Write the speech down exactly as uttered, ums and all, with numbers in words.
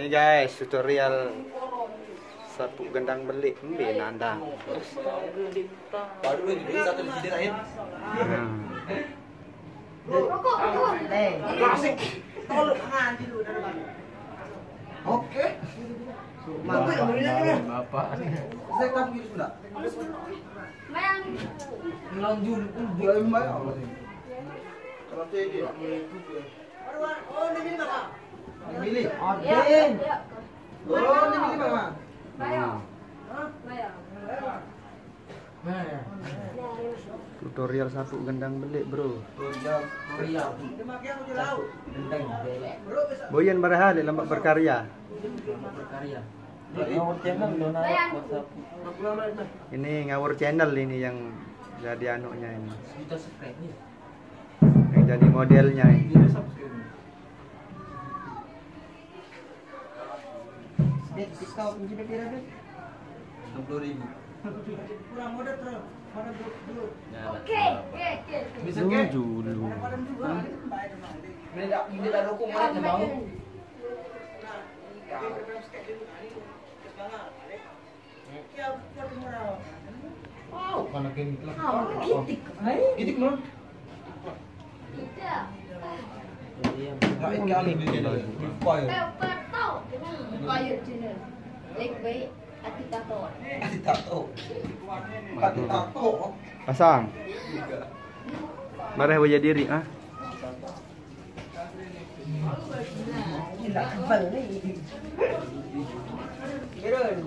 Ini guys, tutorial sapu gendang belik, embe nandang. Baru ini satu di sini lain. Nah. Rokok, rokok. Eh, asik. Tolong nganti lu dari mana? Oke. Mantap. Bapak. Saya tahu gitu sudah. Bayang. Lanjut. Kalau ini bayar apa sih? Kalau saya dia. Baru, oh, ini minta, Pak. Milih. Iya, iya. Oh, ini milih, Pak. Bayang. Hah? Bayang. Nah, ya. Tutorial sapu gendang belik, bro. Tutorial, tutorial. Gendang belik. Boyan barahale lambak berkarya. Berkarya. Di nomor channel lo naik WhatsApp. Ini ngawur channel ini yang jadi anunya ini. Sejuta subscribe nih. Yang jadi modelnya ini. Ini subscribe. Dia TikTok ini pira, Beb? Enam puluh ribu. Kurang modal terus. Mana dulu? Oke, oke, oke. Bisa ke? Dulu. Ini tak, ini tak rokok mana mau? Wow, mana game itu? Itik. Itik mana? Tidak. Nah, ini kan di sini. Lupa ya. Kayak channel. Baik-baik. Ati tato. Ati tato. Ati tato. Pasang. Marah wajah diri ah. Gila kebal nih. Turun.